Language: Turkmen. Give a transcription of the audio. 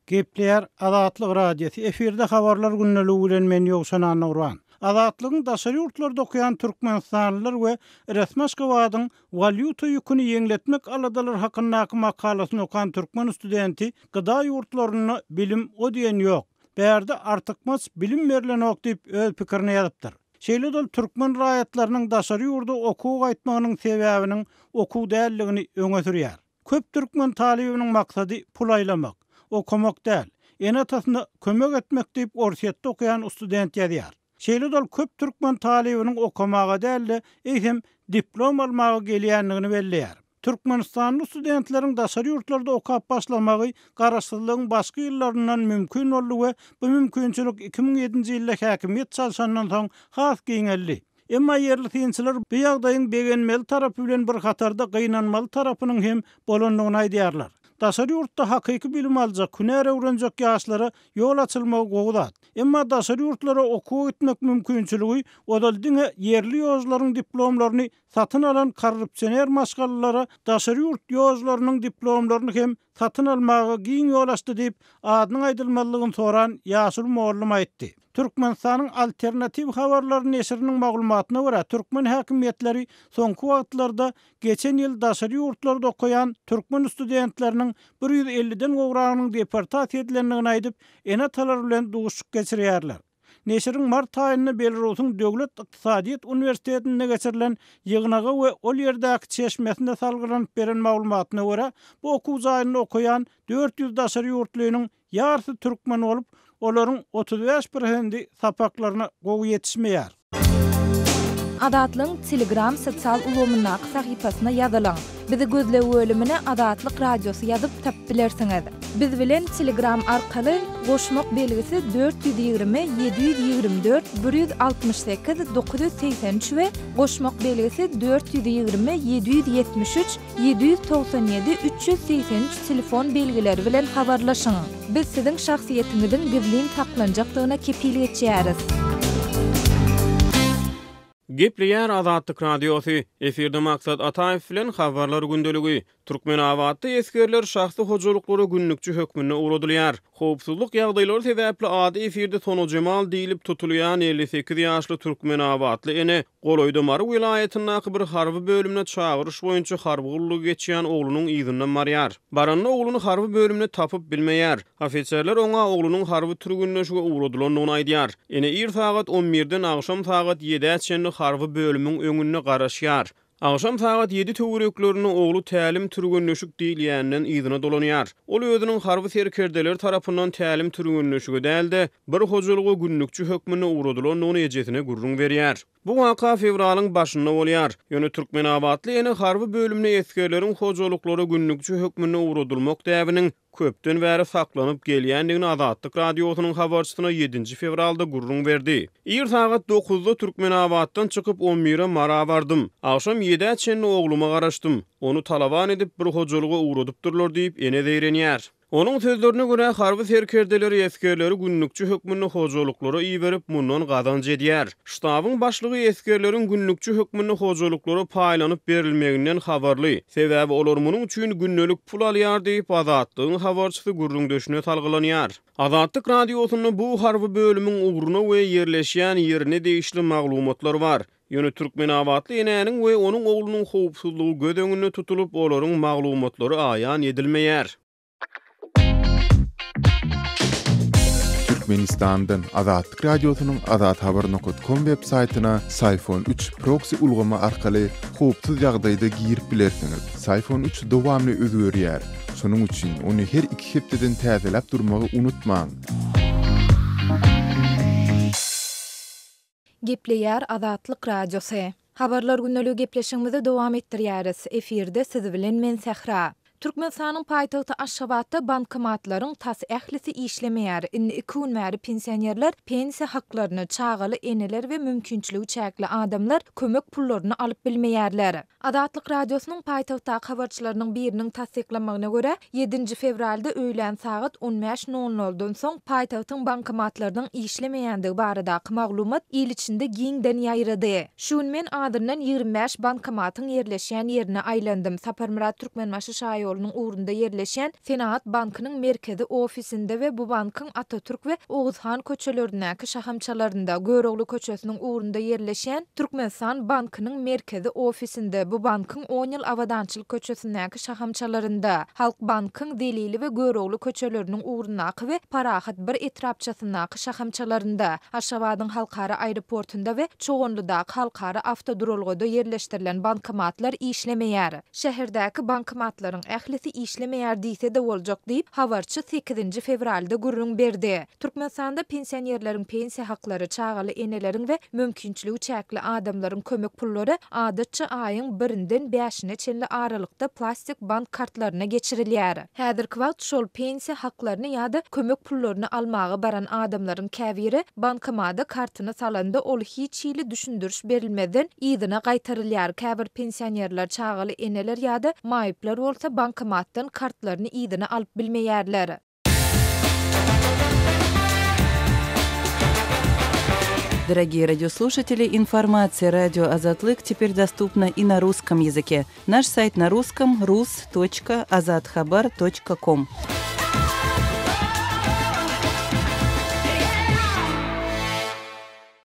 Gepleýär Azatlyk Radiosy, efirde Habarlar gündeligi bilen men Ýowşan Annagurban. Azatlygyň daşary ýurtlarda okaýan türkmenistanlylar we resmi Aşgabadyň walýuta ýüküni ýeňletmek aladalary hakyndaky makalasyny okan türkmen studenti Gda ýurtlarynda bilim o diýen ýok. Bärde artykmaç bilim berlenok diýip öz pikirini ýazypdyr. Şeýle-de ol türkmen raýatlarynyň daşary ýurda okuwa gaýtmagynyň sebäbiniň okuw däldigini öňe sürýär. Köp türkmen talybynyň maksady pul aýlamak, okamak däl, ene-atasyna kömek etmek diýip Orsýetde okaýan student ýazýar. Şeýle-de ol köp türkmen talybynyň okamaga däl-de, eýsem diplom almaga gelýändigini belleýär. Türkmenistanly studentleriň daşary ýurtlarda okap başlamagy garaşsyzlygyň başky ýyllaryndan mümkin boldy we bu mümkinçilik 2007-nji ýylda häkimiýet çalşandan soň has giňeldi. Emma ýerli synçylar bu ýagdaýyň begenmeli tarapy bilen bir hatarda gynanmaly tarapynyň hem bolandygyny aýdýarlar. Daşary ýurtda hakyky bilim aljak, hünär öwrenjek ýaşlara ýol açylmagy gowy zat. Emma daşary ýurtlara okuwa gitmek mümkinçiligi ozal diňe ýerli ýožlaryň diplomlaryny satyn alan korrupsioner maşgalalara daşary ýurt ýožlarynyň diplomlaryny hem satyn almaga giň ýol açdy diýip, adynyň aýdylmazlygyny soran ýaşuly mugallym aýtdy. Türkmenistanyň Alternatiw habarlary neşiriniň maglumatyna görä, türkmen häkimiýetleri soňky wagtlarda geçen ýyl daşary ýurtlarda okaýan türkmen studentleriniň 150-den gowragynyň deportasiýa edilendigini aýdyp, ene-atalar bilen duşuşyk geçirýärler. Neşiriň mart aýynda Belarusyň Döwlet ykdysadyýet uniwersitetinde geçirilen ýygnaga we ol ýerdäki çeşmesine salgylanyp beren maglumatyna görä, bu okuw jaýynda okaýan 400 daşary ýurtlynyň ýarysy türkmen bolup, olaryň 35 prosendi sapaklaryna gowy ýetişmeýär. Azatlygyň Telegram sosial ulgamyndaky sahypasyna ýazylyň. Bizi gözleg bölümine Azatlyk Radiosy ýazyp tapyp bilersiňiz. Biz bilen Telegram arkaly goşmak belgisi 420 724 168 983 we goşmak belgisi 420 773 797 383 telefon belgileri bilen habarlaşyň. Biz siziň şahsyýetiňiziň gizlin saklanjakdygyna kepil geçýäris. Gepleýär Azatlyk Radiosy, Efirde Maksat Ataýew bilen Habarlar gündeligi. Türkmenabatda esgerler şahsy hojalyklara günlükçi hökmünde ugradylýar. Howpsuzlyk ýagdaýlary sebäpli ady efirde Sonajemal diýlip tutulýan 58 ýaşly türkmenabatly ene golaýda Mary welaýatyndaky bir harby bölümine çagyryş boýunça harby gullugy geçýän oglunyň yzyndan barýar. Baranda ogluny harby bölümde tapyp bilmeýär. Ofiserler oňa oglunyň harby türgenleşige ugradylandygyny aýdýar. Ene ir sagat on birden agşam sagat ýedä çenli harby bölümiň öňünde garaşýar. Agşam sagat ýedi töwereklerinde ogly tälim-türgenleşik diýilýänden yzyna dolanýar. Ol özüniň harby serkerdeler tarapyndan tälim-türgenleşige däl-de, bir hojalyga günlükçi hökmünde ugradylandygyny ejesine gürrüň berýär. Bu waka fewralyň başynda bolýar. Ýöne türkmenabatly ene harby bölümde esgerleriň hojalyklara günlükçi hökmünde ugradylmak däbiniň köpden bäri saklanyp gelýändigini Azatlyk Radiosynyň habarçysyna ýedinji fewralda gürrüň berdi. Ir sagat dokuzda Türkmenabatdan çykyp, on bire Mara bardym. Agşam ýedä çenli ogluma garaşdym. Ony talaban edip, bir hojalyga ugradypdyrlar diýip, ene zeýrenýär. Onuň sözlerine görä, harby serkerdeler esgerleri günlükçi hökmünde hojalyklara iberip, mundan gazanç edýär. Ştabyň başlygy esgerleriň günlükçi hökmünde hojalyklara paýlanyp berilmeginden habarly, sebäbi olar munuň üçin gündelik pul alýar diýip, Azatlygyň habarçysy gürrüňdeşine salgylanýar. Azatlyk Radiosynda bu harby bölümiň ugruna we ýerleşýän ýerine degişli maglumatlar bar. Ýöne türkmenabatly enäniň we onuň oglunyň howpsuzlygy göz öňünde tutulyp, olaryň maglumatlary aýan edilmeýär. Türkmenistandan Azatlyk Radiosynyň Azathabar nokat kom web saýtyna Syfon üç proksi ulgamy arkaly howpsuz ýagdaýda girip bilersiňiz. Syfon üç dowamly özgerýär. Şonuň üçin ony her iki hepdeden täzeläp durmagy unutmaň. Gepleýär Azatlyk Radiosy. Habarlar gündeligi gepleşigimizi dowam etdirýäris. Efirde siz bilen men Sähra. Türkmenistanyň paýtagty Aşgabatda bankomatlaryň tas ählisi işlemeýär. Indi iki gün bäri pensionerler pensiýa haklaryny, çagaly eneler we mümkinçiligi çäkli adamlar kömek pullaryny alyp bilmeýärler. Azatlyk Radiosynyň paýtagtdaky habarçylarynyň biriniň tassyklamagyna görä, ýedinji fewralda öýlän sagat on bäş nol noldan soň paýtagtyň bankomatlarynyň işlemeýändigi baradaky maglumat il içinde giňden ýaýrady. Şu gün men azyndan 25 bankomatyň ýerleşýän ýerine aýlandym. Saparmyrat Türkmenbaşy şaýoly. şaýolunyň ugrunda ýerleşýän Senagat bankynyň merkezi ofisinde we bu bankyň Atatürk we Oguzhan köçelerindäki şahamçalarynda, Görogly köçesiniň ugrunda ýerleşýän Türkmenistan bankynyň merkezi ofisinde, bu bankyň On ýyl Abadançylyk köçesindäki şahamçalarynda, Halkbankyň Zelili we Görogly köçeleriniň ugrundaky we Parahat bir etrapçasyndaky şahamçalarynda, Aşgabadyň halkara aeroportunda we Çoganlydaky halkara awtoduralgada ýerleşdirilen bankomatlar işlemeýär. Şäherdäki bankomatlaryň ählisi işlemeýär diýse-de boljak diýip, habarçy sekizinji fewralda gürrüň berdi. Türkmenistanda pensionerleriň pensiýa haklary, çagaly eneleriň we mümkinçiligi çäkli adamlaryň kömek pullary adatça aýyň birinden bäşine çenli aralykda plastik bank kartlaryna geçirilýär. Häzirki wagt şol pensiýa haklaryny ýa-da kömek pullaryny almaga baran adamlaryň käbiri bankomada kartyny salanda ol hiç hili düşündiriş berilmezden yzyna gaýtarylýar, käbir pensionerler, çagaly eneler ýa-da maýyplar bolsa bankomatdan kartlaryny yzyna alyp bilmeýärler. Дорогие радиослушатели, информация радио Азатлык теперь доступна и на русском языке. Наш сайт на русском rus.azathabar.com.